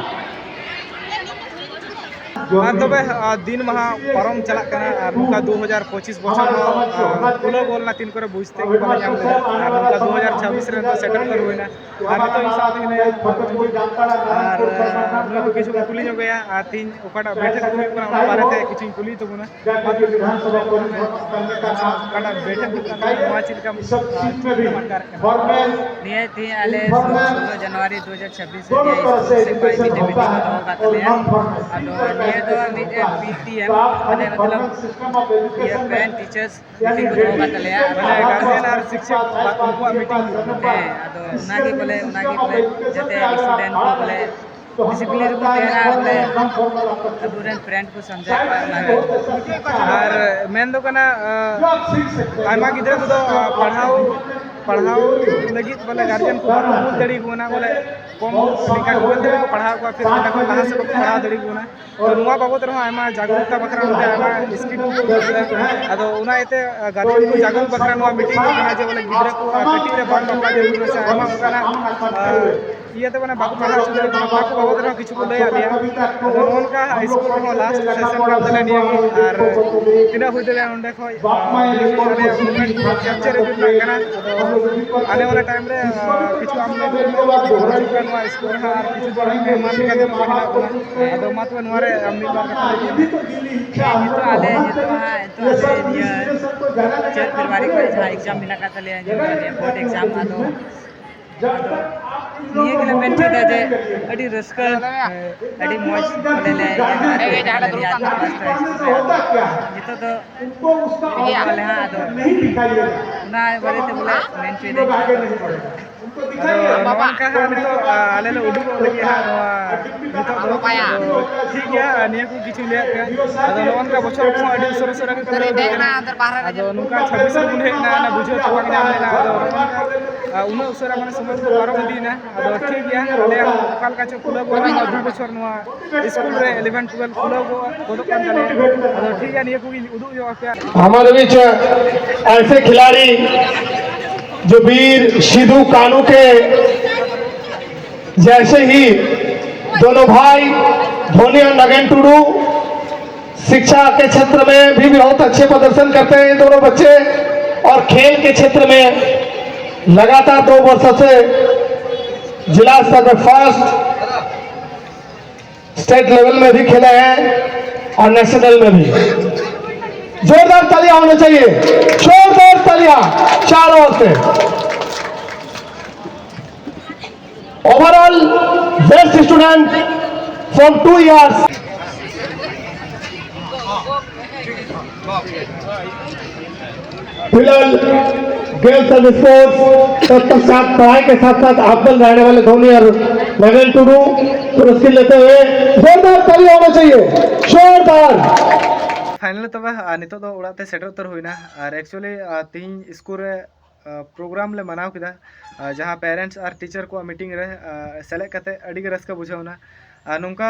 ᱟᱨ ᱛᱚᱵᱮ, ᱟ, ᱫᱤᱱ ᱢᱟᱦᱟ ᱯᱟᱨᱚᱢ ᱪᱟᱞᱟᱜ ᱠᱟᱱᱟ, ᱟᱨ ᱱᱚᱝᱠᱟ ᱫᱩ ᱦᱟᱡᱟᱨ ᱯᱚᱸᱪᱤᱥ ᱵᱚᱪᱷᱚᱨ ᱦᱚᱸ, ᱟ, ᱠᱷᱩᱞᱟᱹᱣ ᱜᱚᱫ ᱞᱮᱱᱟ, ᱛᱤᱱ ᱠᱚᱨᱮ ᱵᱩᱡᱽ ᱛᱮ ᱜᱮ ᱵᱟᱞᱮ ᱧᱟᱢ ᱞᱮᱫᱟ᱾ ᱟᱨ ᱱᱚᱝᱠᱟ ᱫᱩ ᱦᱟᱡᱟᱨ ᱪᱷᱟᱵᱵᱤᱥ ᱨᱮ ᱱᱤᱛᱚᱜ ᱥᱮᱴᱮᱨ ᱩᱛᱟᱹᱨ ᱦᱩᱭᱱᱟ᱾ ᱟᱨ ᱱᱤᱛᱚᱜ ᱤᱧ ᱥᱟᱶᱛᱮ ᱢᱮᱱᱟᱭᱟ ᱟᱨ ᱱᱩᱭ ᱦᱚᱸ ᱠᱤᱪᱷᱩ ᱵᱚᱱ ᱠᱩᱞᱤ ᱧᱚᱜᱮᱭᱟ, ᱟᱨ ᱛᱤᱦᱤᱧ ᱚᱠᱟᱴᱟᱜ ᱵᱮᱴᱷᱮᱠ ᱠᱚ ᱦᱩᱭᱩᱜ ᱠᱟᱱᱟ, ᱚᱱᱟ ᱵᱟᱨᱮᱛᱮ ᱠᱤᱪᱷᱩᱧ ᱠᱩᱞᱤ ᱛᱟᱵᱚᱱᱟ᱾ ᱚᱠᱟᱴᱟᱜ ᱵᱮᱴᱷᱮᱠ ᱦᱩᱭᱩᱜ ᱠᱟᱱ ᱛᱟᱵᱚᱱᱟ, ᱱᱚᱣᱟ ᱪᱮᱫ ᱞᱮᱠᱟᱢ, ᱪᱮᱫ ᱞᱮᱠᱟᱢ ᱟᱴᱠᱟᱨᱮᱫ ᱠᱟᱱᱟ? ᱱᱤᱭᱟᱹ ᱛᱤᱦᱤᱧ ᱟᱞᱮ ᱥᱳᱞᱳ ᱡᱟᱱᱩᱣᱟᱨᱤ ᱫᱩ ᱦᱟᱡᱟᱨ ᱪᱷᱟᱵᱵᱤᱥ ᱨᱮ ᱱᱤᱭᱟᱹ ᱥᱠᱩᱞ ᱥᱮ ᱯᱨᱟᱭᱢᱟᱨᱤ ᱢᱤᱫᱴᱮᱱ ᱢᱤᱴᱤᱝ ᱠᱚ ᱫᱚᱦᱚ ᱟᱠᱟᱫ ᱛᱟᱞᱮᱭᱟ᱾ ᱟᱫᱚ ᱱᱤᱭᱟᱹ ᱫᱚ ᱢᱤᱫᱴᱮᱱ ᱯᱤ ᱴᱤ ᱮᱢ, ᱢᱟᱱᱮ ᱢᱚᱛᱞᱚᱵ ᱤᱭᱟᱹ ᱯᱮᱨᱮᱱᱴ ᱴᱤᱪᱟᱨᱥ ᱢᱤᱴᱤᱝ ᱠᱚ ᱫᱚᱦᱚ ᱟᱠᱟᱫ ᱛᱟᱞᱮᱭᱟ᱾ ᱟᱨ ᱢᱟᱱᱮ ᱜᱟᱨᱡᱮᱱ ᱟᱨ ᱥᱤᱠᱥᱚᱠ ᱩᱱᱠᱩᱣᱟᱜ ᱢᱤᱴᱤᱝ ᱦᱩᱭᱩᱜ ᱠᱟᱱᱟ᱾ ᱦᱮᱸ, ᱟᱫᱚ ᱚᱱᱟᱜᱮ ᱵᱚᱞᱮ, ᱚᱱᱟᱜᱮ ᱵᱚᱞᱮ ᱡᱟᱛᱮ ᱥᱴᱩᱰᱮᱱᱴ ᱠᱚ ᱵᱚᱞᱮ ᱰᱤᱥᱤᱯᱞᱤᱱ ᱨᱮᱠᱚ ᱛᱟᱦᱮᱱᱟ, ᱵᱚᱞᱮ ᱟᱵᱚᱨᱮᱱ ᱯᱮᱨᱮᱱᱴ ᱠᱚ ᱥᱚᱢᱡᱷᱟᱣ ᱠᱚᱣᱟ ᱚᱱᱟ ᱨᱮ᱾ ᱟᱨ ᱢᱮᱱ ᱫᱚ ᱠᱟᱱᱟ, ᱟᱭᱢᱟ ᱜᱤᱫᱽᱨᱟᱹ ᱠᱚᱫᱚ ᱯᱟᱲᱦᱟᱣ ᱯᱟᱲᱦᱟᱣ ᱞᱟᱹᱜᱤᱫ ᱵᱚᱞᱮ ᱜᱟᱨᱡᱮᱱ ᱠᱚ ᱵᱟᱠᱚ ᱵᱩᱡᱽ ᱫᱟᱲᱮᱭᱟᱠᱚ ᱠᱟᱱᱟ, ᱵᱚᱞᱮ ᱠᱚᱢ ᱱᱤᱝᱠᱟ ᱜᱮ ᱵᱩᱡᱽ ᱫᱟᱲᱮᱭᱟᱠᱚ ᱯᱟᱲᱦᱟᱣ ᱠᱚᱣᱟ, ᱯᱷᱤᱨ ᱚᱸᱰᱮ ᱠᱷᱚᱱ ᱞᱟᱦᱟ ᱥᱮᱫ ᱵᱟᱠᱚ ᱯᱟᱲᱦᱟᱣ ᱫᱟᱲᱮᱭᱟᱠᱚ ᱠᱟᱱᱟ᱾ ᱛᱚ ᱱᱚᱣᱟ ᱵᱟᱵᱚᱫ ᱨᱮᱦᱚᱸ ᱟᱭᱢᱟ ᱡᱟᱜᱽᱨᱩᱠᱛᱟ ᱵᱟᱠᱷᱨᱟ ᱚᱱᱛᱮ ᱟᱭᱢᱟ ᱥᱠᱤᱢ ᱠᱚ ᱩᱰᱩᱠ ᱠᱮᱫᱟ᱾ ᱟᱫᱚ ᱚᱱᱟ ᱤᱭᱟᱹᱛᱮ ᱜᱟᱨᱡᱮᱱ ᱠᱚ ᱡᱟᱜᱽᱨᱩᱠ ᱵᱟᱠᱷᱨᱟ ᱱᱚᱣᱟ ᱢᱤᱴᱤᱝ ᱦᱩᱭᱩᱜ ᱠᱟᱱᱟ ᱡᱮ ᱵᱚᱞᱮ ᱜᱤᱫᱽᱨᱟᱹ ᱠᱚ ᱠᱟᱹᱴᱤᱡ ᱨᱮ ᱵᱟᱝ ᱵᱟᱯᱞᱟ ᱡᱟᱹᱨᱩᱲ ᱠᱟᱱᱟ ᱥᱮ ᱟᱭᱢᱟ ᱚᱱᱠᱟᱱᱟᱜ ᱤᱭᱟᱹᱛᱮ ᱢᱟᱱᱮ ᱵᱟᱠᱚ ᱯᱟᱲᱦᱟᱣ ᱦᱚᱪᱚ ᱫᱟᱲᱮᱭᱟᱜ ᱠᱟᱱᱟ, ᱚᱱᱟ ᱠᱚ ᱵᱟᱵᱚᱫ ᱨᱮᱦᱚᱸ ᱠᱤᱪᱷᱩ ᱠᱚ ᱞᱟᱹᱭ ᱟᱫ ᱞᱮᱭᱟ᱾ ᱟᱫᱚ ᱱᱚᱜᱼᱚ ᱱᱚᱝᱠᱟ ᱦᱟᱭ ᱥᱠᱩᱞ ᱨᱮᱦᱚᱸ ᱞᱟᱥᱴ ᱥᱮᱥᱚᱱ ᱠᱟᱱ ᱛᱟᱞᱮᱭᱟ ᱱᱤᱭᱟᱹ ᱜᱮ, ᱟᱨ ᱛᱤᱱᱟᱹᱜ ᱦᱩᱭ ᱫᱟᱲᱮᱭᱟᱜᱼᱟ ᱱᱚᱸᱰᱮ ᱠᱷᱚᱡ ᱟᱞᱮᱭᱟᱜ ᱢᱩᱵᱷᱢᱮᱱᱴ ᱠᱮᱯᱪᱟᱨ ᱤᱫᱤ ᱨᱮᱱᱟᱜ ᱠᱟᱱᱟ᱾ ᱟᱫᱚ ᱟᱞᱮ ᱚᱱᱟ ᱴᱟᱭᱤᱢ ᱨᱮ ᱠᱤᱪᱷᱩ ᱟᱢ ᱞᱟᱹᱭ ᱫᱟᱲᱮᱭᱟᱜᱼᱟ ᱱᱚᱣᱟ ᱥᱠᱩᱞ ᱨᱮᱦᱚᱸ ᱟᱨ ᱠᱤᱪᱷᱩ ᱫᱚ ᱮᱢᱟᱱ ᱞᱮᱠᱟᱱ ᱠᱚ ᱢᱮᱱᱟᱜ ᱵᱚᱱᱟ᱾ ᱟᱫᱚ ᱢᱟ ᱛᱚᱵᱮ ᱱᱚᱣᱟ ᱨᱮ ᱟᱢ ᱢᱤᱫ ᱵᱟᱨ ᱠᱟᱛᱷᱟ ᱞᱟᱹᱭ ᱢᱮ᱾ ᱱᱤᱛᱚᱜ ᱟᱞᱮ ᱱᱤᱛᱚᱜ ᱦᱟᱸᱜ ᱱᱤᱛᱚᱜ ᱟᱞᱮ ᱱᱤᱭᱟᱹ ᱪᱟᱹᱛ ᱯᱷᱮᱵᱽᱨᱩᱣᱟᱨᱤ ᱠᱷᱚᱱ ᱡᱟᱦᱟᱸ ᱮᱠᱡᱟᱢ ᱢᱮᱱᱟᱜ ᱟᱠᱟᱫ ᱛᱟᱞᱮᱭᱟ, ᱱᱤᱭᱟᱹ ᱵᱳᱨᱰ ᱮᱠᱡᱟᱢ, ᱟᱫᱚ ᱟᱫᱚ ᱱᱤᱭᱟᱹ ᱜᱮᱞᱮ ᱢᱮᱱ ᱦᱚᱪᱚᱭᱮᱫᱟ ᱡᱮ ᱟᱹᱰᱤ ᱨᱟᱹᱥᱠᱟᱹ, ᱟᱹᱰᱤ ᱢᱚᱡᱽ ᱵᱚᱞᱮ ᱞᱮ ᱤᱭᱟᱹ ᱠᱮᱫᱟ ᱱᱤᱭᱟᱹ ᱟᱹᱛᱩ ᱯᱟᱥᱴᱟ ᱥᱠᱩᱞ ᱨᱮ᱾ ᱱᱤᱛᱚᱜ ᱫᱚ ᱮᱦᱚᱵ ᱟᱞᱮ ᱦᱟᱸᱜ, ᱟᱫᱚ ᱚᱱᱟ ᱵᱟᱨᱮᱛᱮ ᱵᱚᱞᱮ ᱢᱮᱱ ᱦᱚᱪᱚᱭᱮᱫᱟ ᱱᱤᱛᱚᱜ ᱫᱚ᱾ ᱟᱫᱚ ᱱᱚᱜᱼᱚ ᱱᱚᱝᱠᱟ ᱦᱟᱸᱜ ᱱᱤᱛᱚᱜ, ᱟ, ᱟᱞᱮ ᱞᱮ ᱩᱰᱩᱠᱚᱜ ᱞᱟᱹᱜᱤᱫ ᱦᱟᱸᱜ ᱱᱚᱣᱟ ᱱᱤᱛᱚᱜ ᱫᱚ᱾ ᱟᱫᱚ ᱴᱷᱤᱠ ᱜᱮᱭᱟ, ᱟᱨ ᱱᱤᱭᱟᱹ ᱠᱚ ᱠᱤᱪᱷᱩᱧ ᱞᱟᱹᱭᱟᱫ ᱯᱮᱭᱟ᱾ ᱟᱫᱚ ᱱᱚᱜᱼᱚ ᱱᱚᱝᱠᱟ ᱵᱚᱪᱷᱚᱨ ᱠᱚᱦᱚᱸ ᱟᱹᱰᱤ ᱩᱥᱟᱹᱨᱟ ᱩᱥᱟᱹᱨᱟ ᱜᱮ ᱯᱩᱨᱟᱹᱣ ᱤᱫᱤᱜ ᱠᱟᱱᱟ᱾ ᱟᱫᱚ ᱱᱚᱝᱠᱟ ᱪᱷᱟᱵᱵᱤᱥ ᱨᱮᱵᱚᱱ ᱦᱮᱡ ᱮᱱᱟ, ᱚᱱᱟ ᱵᱩᱡᱷᱟᱹᱣ ᱪᱟᱵᱟ ᱠᱮᱫᱟ ᱵᱚᱱ, ᱟᱫᱚ ᱱᱚᱜᱼᱚ ᱱᱚᱝᱠᱟ, ᱟ, ᱩᱱᱟᱹᱜ ᱩᱥᱟᱹᱨᱟ ᱢᱟᱱᱮ ᱥᱚᱢᱚᱭ ᱠᱚ ᱯᱟᱨᱚᱢ ᱤᱫᱤᱭᱮᱱᱟ᱾ ᱟᱫᱚ ᱴᱷᱤᱠ ᱜᱮᱭᱟ, ᱟᱞᱮᱭᱟᱜ ᱦᱚᱸ ᱚᱠᱟ ᱞᱮᱠᱟ ᱪᱚ ᱠᱷᱩᱞᱟᱹᱣ ᱜᱚᱫ ᱮᱱᱟ ᱫᱩ ᱵᱚᱪᱷᱚᱨ ᱱᱚᱣᱟ ᱥᱠᱩᱞ ᱨᱮ ᱤᱞᱮᱵᱷᱮᱱ ᱴᱩᱭᱮᱞᱵᱷ ᱠᱷᱩᱞᱟᱹᱣ ᱜᱚᱫᱚᱜ ᱠᱟᱱ ᱛᱟᱞᱮᱭᱟ᱾ ᱟᱫᱚ ᱴᱷᱤᱠ ᱜᱮᱭᱟ, ᱱᱤᱭᱟᱹ ᱠᱚᱜᱮᱧ ᱩᱫᱩᱜ ᱧᱚᱜ ᱟᱯᱮᱭᱟ᱾ हमारे बीच ऐसे खिलाड़ी जो वीर सिद्धू कानू के जैसे ही दोनों भाई धोनी और नगेन टुडू शिक्षा के क्षेत्र में भी बहुत अच्छे प्रदर्शन करते हैं दोनों बच्चे, और खेल के क्षेत्र में लगातार दो वर्षों से जिला स्तर पर फर्स्ट, स्टेट लेवल में भी खेले हैं और नेशनल में भी। जोरदार तालियां होना चाहिए, जोरदार तालियां चारों ओर से। Overall best student from two years। फिलहाल गर्ल्स एंड स्पोर्ट्स, तत्पश्चात पढ़ाई के साथ साथ अव्वल रहने वाले धोनी और नगेन टुडू, पुरस्कृत लेते हुए जोरदार ताली होना चाहिए, जोरदार। फाइनल ᱛᱚᱵᱮ ᱟᱨ ᱱᱤᱛᱚᱜ ᱫᱚ ᱚᱲᱟᱜ ᱛᱮ ᱥᱮᱴᱮᱨ ᱩᱛᱟᱹᱨ ᱦᱩᱭᱱᱟ᱾ ᱟᱨ ᱮᱠᱪᱩᱭᱮᱞᱤ ᱛᱮᱦᱮᱧ ᱥᱠᱩᱞ ᱨᱮ ᱯᱨᱳᱜᱨᱟᱢ ᱞᱮ ᱢᱟᱱᱟᱣ ᱠᱮᱫᱟ, ᱟᱨ ᱡᱟᱦᱟᱸ ᱯᱮᱨᱮᱱᱴᱥ ᱟᱨ ᱴᱤᱪᱟᱨ ᱠᱚᱣᱟᱜ ᱢᱤᱴᱤᱝ ᱨᱮ ᱟᱨ ᱥᱮᱞᱮᱫ ᱠᱟᱛᱮ ᱟᱹᱰᱤ ᱜᱮ ᱨᱟᱹᱥᱠᱟᱹ ᱵᱩᱡᱷᱟᱹᱣ ᱮᱱᱟ᱾ ᱟᱨ ᱱᱚᱝᱠᱟ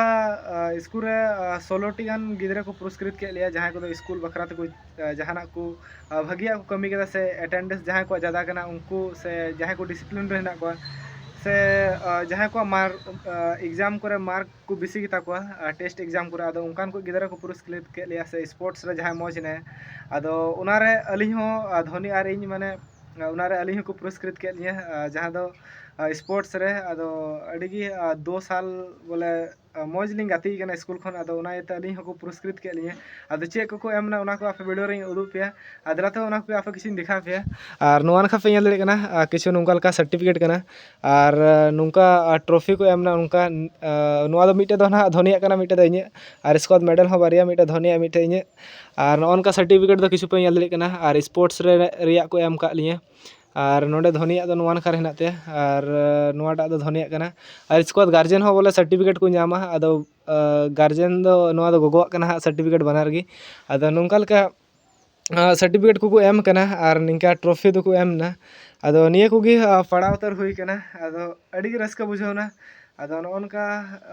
ᱟᱨ ᱥᱠᱩᱞ ᱨᱮ ᱟᱨ ᱥᱳᱞᱳ ᱴᱤ ᱜᱟᱱ ᱜᱤᱫᱽᱨᱟᱹ ᱠᱚ ᱯᱩᱨᱚᱥᱠᱨᱤᱛ ᱠᱮᱫ ᱞᱮᱭᱟ, ᱡᱟᱦᱟᱸᱭ ᱠᱚᱫᱚ ᱥᱠᱩᱞ ᱵᱟᱠᱷᱨᱟ ᱛᱮᱠᱚ ᱟᱨ ᱡᱟᱦᱟᱱᱟᱜ ᱠᱚ ᱟᱨ ᱵᱷᱟᱹᱜᱤᱭᱟᱜ ᱠᱚ ᱠᱟᱹᱢᱤ ᱠᱮᱫᱟ, ᱥᱮ ᱮᱴᱮᱱᱰᱮᱱᱥ ᱡᱟᱦᱟᱸᱭ ᱠᱚᱣᱟᱜ ᱡᱟᱫᱟ ᱠᱟᱱᱟ ᱩᱱᱠᱩ, ᱥᱮ ᱡᱟᱦᱟᱸᱭ ᱠᱚ ᱰᱤᱥᱤᱯᱞᱤᱱ ᱨᱮ ᱦᱮᱱᱟᱜ ᱠᱚᱣᱟ, ᱥᱮ ᱟᱨ ᱡᱟᱦᱟᱸᱭ ᱠᱚᱣᱟᱜ ᱢᱟᱨᱠ ᱮᱠᱡᱟᱢ ᱠᱚᱨᱮ ᱢᱟᱨᱠ ᱠᱚ ᱵᱮᱥᱤ ᱜᱮᱛᱟ ᱠᱚᱣᱟ ᱟᱨ ᱴᱮᱥᱴ ᱮᱠᱡᱟᱢ ᱠᱚᱨᱮ, ᱟᱫᱚ ᱚᱱᱠᱟᱱ ᱠᱚ ᱜᱤᱫᱽᱨᱟᱹ ᱠᱚ ᱯᱩᱨᱚᱥᱠᱨᱤᱛ ᱠᱮᱫ ᱞᱮᱭᱟ, ᱥᱮ ᱥᱯᱳᱨᱴᱥ ᱨᱮ ᱡᱟᱦᱟᱸᱭ ᱢᱚᱡᱽ ᱦᱮᱱᱟᱭᱟ᱾ ᱟᱫᱚ ᱚᱱᱟᱨᱮ ᱟᱹᱞᱤᱧ ᱦᱚᱸ ᱟᱨ ᱫᱷᱚᱱᱤ ᱟᱨ ᱤᱧ, ᱢᱟᱱᱮ ᱚᱱᱟᱨᱮ ᱟᱹᱞᱤᱧ ᱦᱚᱸᱠᱚ ᱯᱩᱨᱚᱥᱠᱨᱤᱛ ᱠᱮᱫ ᱞᱤᱧᱟᱹ, ᱟᱨ ᱡᱟᱦᱟᱸ ᱫᱚ ᱟᱨ ᱥᱯᱳᱨᱴᱥ ᱨᱮ᱾ ᱟᱫᱚ ᱟᱹᱰᱤ ᱜᱮ ᱟᱨ ᱫᱳ ᱥᱟᱞ ᱵᱚᱞᱮ ᱟᱨ ᱢᱚᱡᱽ ᱞᱤᱧ ᱜᱟᱛᱮᱜ ᱠᱟᱱᱟ ᱥᱠᱩᱞ ᱠᱷᱚᱱ, ᱟᱫᱚ ᱚᱱᱟ ᱤᱭᱟᱹᱛᱮ ᱟᱹᱞᱤᱧ ᱦᱚᱸᱠᱚ ᱯᱩᱨᱚᱥᱠᱨᱤᱛ ᱠᱮᱫ ᱞᱤᱧᱟᱹ᱾ ᱟᱫᱚ ᱪᱮᱫ ᱠᱚᱠᱚ ᱮᱢ ᱮᱱᱟ ᱚᱱᱟ ᱠᱚ ᱟᱯᱮ ᱵᱷᱤᱰᱤᱭᱳ ᱨᱤᱧ ᱩᱫᱩᱜ ᱯᱮᱭᱟ᱾ ᱟᱨ ᱫᱮᱞᱟ ᱛᱚᱵᱮ ᱚᱱᱟ ᱠᱚ ᱟᱯᱮ ᱠᱤᱪᱷᱩᱧ ᱫᱮᱠᱷᱟᱣ ᱯᱮᱭᱟ᱾ ᱟᱨ ᱱᱚᱣᱟ ᱱᱟᱠᱷᱟ ᱯᱮ ᱧᱮᱞ ᱫᱟᱲᱮᱭᱟᱜ ᱠᱟᱱᱟ, ᱟᱨ ᱠᱤᱪᱷᱩ ᱱᱚᱝᱠᱟ ᱞᱮᱠᱟ ᱥᱟᱨᱴᱤᱯᱷᱤᱠᱮᱴ ᱠᱟᱱᱟ, ᱟᱨ ᱟᱨ ᱱᱚᱝᱠᱟ ᱟᱨ ᱴᱨᱚᱯᱷᱤ ᱠᱚ ᱮᱢ ᱮᱱᱟ, ᱱᱚᱝᱠᱟ ᱟᱨ ᱱᱚᱣᱟ ᱫᱚ ᱢᱤᱫᱴᱮᱡ ᱫᱚ ᱱᱟᱦᱟᱜ ᱫᱷᱚᱱᱤᱭᱟᱜ ᱠᱟᱱᱟ, ᱢᱤᱫᱴᱮᱡ ᱫᱚ ᱤᱧᱟᱹᱜ᱾ ᱟᱨ ᱥᱠᱚᱣᱟᱰ ᱢᱮᱰᱮᱞ ᱦᱚᱸ ᱵᱟᱨᱭᱟ, ᱢᱤᱫᱴᱮᱡ ᱫᱷᱚᱱᱤᱭᱟᱜ, ᱢᱤᱫᱴᱮᱡ ᱤᱧᱟᱹᱜ᱾ ᱟᱨ ᱱᱚᱜᱼᱚ ᱱᱚᱝᱠᱟ ᱥᱟᱨᱴᱤᱯᱷᱤᱠᱮᱴ ᱫᱚ ᱠᱤᱪᱷᱩ ᱯᱮ ᱧᱮᱞ ᱫᱟᱲᱮᱭᱟᱜ ᱠᱟᱱᱟ᱾ ᱟᱨ ᱥᱯᱳᱨᱴᱥ ᱨᱮ ᱨᱮᱭᱟᱜ ᱠᱚ ᱮᱢ ᱟᱠᱟᱫ ᱞᱤᱧᱟᱹ᱾ ᱟᱨ ᱱᱚᱰᱮ ᱫᱷᱚᱱᱤᱭᱟᱜ ᱫᱚ ᱱᱚᱣᱟ ᱱᱟᱠᱷᱟ ᱨᱮ ᱦᱮᱱᱟᱜ ᱛᱟᱭᱟ, ᱟᱨ ᱱᱚᱣᱟᱴᱟᱜ ᱫᱚ ᱫᱷᱚᱱᱤᱭᱟᱜ ᱠᱟᱱᱟ᱾ ᱟᱨ ᱥᱠᱚᱣᱟᱰ ᱜᱟᱨᱡᱮᱱ ᱦᱚᱸ ᱵᱚᱞᱮ ᱥᱟᱨᱴᱤᱯᱷᱤᱠᱮᱴ ᱠᱚ ᱧᱟᱢᱟ᱾ ᱟᱫᱚ ᱜᱟᱨᱡᱮᱱ ᱫᱚ ᱱᱚᱣᱟ ᱫᱚ ᱜᱚᱜᱚᱣᱟᱜ ᱠᱟᱱᱟ ᱦᱟᱸᱜ ᱥᱟᱨᱴᱤᱯᱷᱤᱠᱮᱴ ᱵᱟᱱᱟᱨ ᱜᱮ᱾ ᱟᱫᱚ ᱱᱚᱝᱠᱟ ᱞᱮᱠᱟ ᱥᱟᱨᱴᱤᱯᱷᱤᱠᱮᱴ ᱠᱚᱠᱚ ᱮᱢ ᱠᱟᱱᱟ ᱟᱨ ᱱᱤᱝᱠᱟ ᱴᱨᱚᱯᱷᱤ ᱫᱚᱠᱚ ᱮᱢ ᱮᱱᱟ᱾ ᱟᱫᱚ ᱱᱤᱭᱟᱹ ᱠᱚᱜᱮ ᱟᱨ ᱯᱟᱲᱟᱣ ᱩᱛᱟᱹᱨ ᱦᱩᱭ ᱠᱟᱱᱟ᱾ ᱟᱫᱚ ᱟᱹᱰᱤ ᱜᱮ ᱨᱟᱹᱥᱠᱟᱹ ᱵᱩᱡᱷᱟᱹᱣ ᱮᱱᱟ᱾ ᱟᱫᱚ ᱱᱚᱜᱼᱚ ᱱᱚᱝᱠᱟ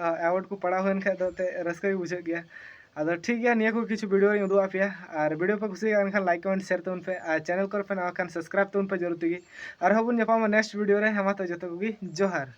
ᱟᱨ ᱮᱣᱟᱨᱰ ᱠᱚ ᱯᱟᱲᱟᱣ ᱦᱩᱭᱮᱱ ᱠᱷᱟᱡ ᱫᱚ ᱮᱱᱛᱮᱫ ᱨᱟᱹᱥᱠᱟᱹ ᱜᱮ ᱵᱩᱡᱷᱟᱹᱜ ᱜᱮᱭᱟ᱾ ᱟᱫᱚ ᱴᱷᱤᱠ ᱜᱮᱭᱟ, ᱱᱤᱭᱟᱹ ᱠᱚ ᱠᱤᱪᱷᱩ ᱵᱷᱤᱰᱤᱭᱳ ᱨᱤᱧ ᱩᱫᱩᱜ ᱟᱯᱮᱭᱟ᱾ ᱟᱨ ᱵᱷᱤᱰᱤᱭᱳ ᱯᱮ ᱠᱩᱥᱤᱭᱟᱜ ᱠᱟᱱ ᱠᱷᱟᱱ ᱞᱟᱭᱤᱠ, ᱠᱚᱢᱮᱱᱴ, ᱥᱮᱭᱟᱨ ᱛᱟᱵᱚᱱ ᱯᱮ᱾ ᱟᱨ ᱪᱮᱱᱮᱞ ᱠᱚᱨᱮ ᱯᱮ ᱱᱟᱣᱟ ᱠᱷᱟᱱ ᱥᱟᱵᱥᱠᱨᱟᱭᱤᱵ ᱛᱟᱵᱚᱱ ᱯᱮ ᱡᱚᱨᱩᱨ ᱛᱮᱜᱮ᱾ ᱟᱨᱦᱚᱸ ᱵᱚᱱ ᱧᱟᱯᱟᱢᱟ ᱱᱮᱠᱥᱴ ᱵᱷᱤᱰᱤᱭᱳ ᱨᱮ᱾ ᱦᱮᱸ ᱢᱟ ᱛᱚ ᱡᱚᱛᱚ ᱠᱚᱜᱮ ᱡᱚᱦᱟᱨ᱾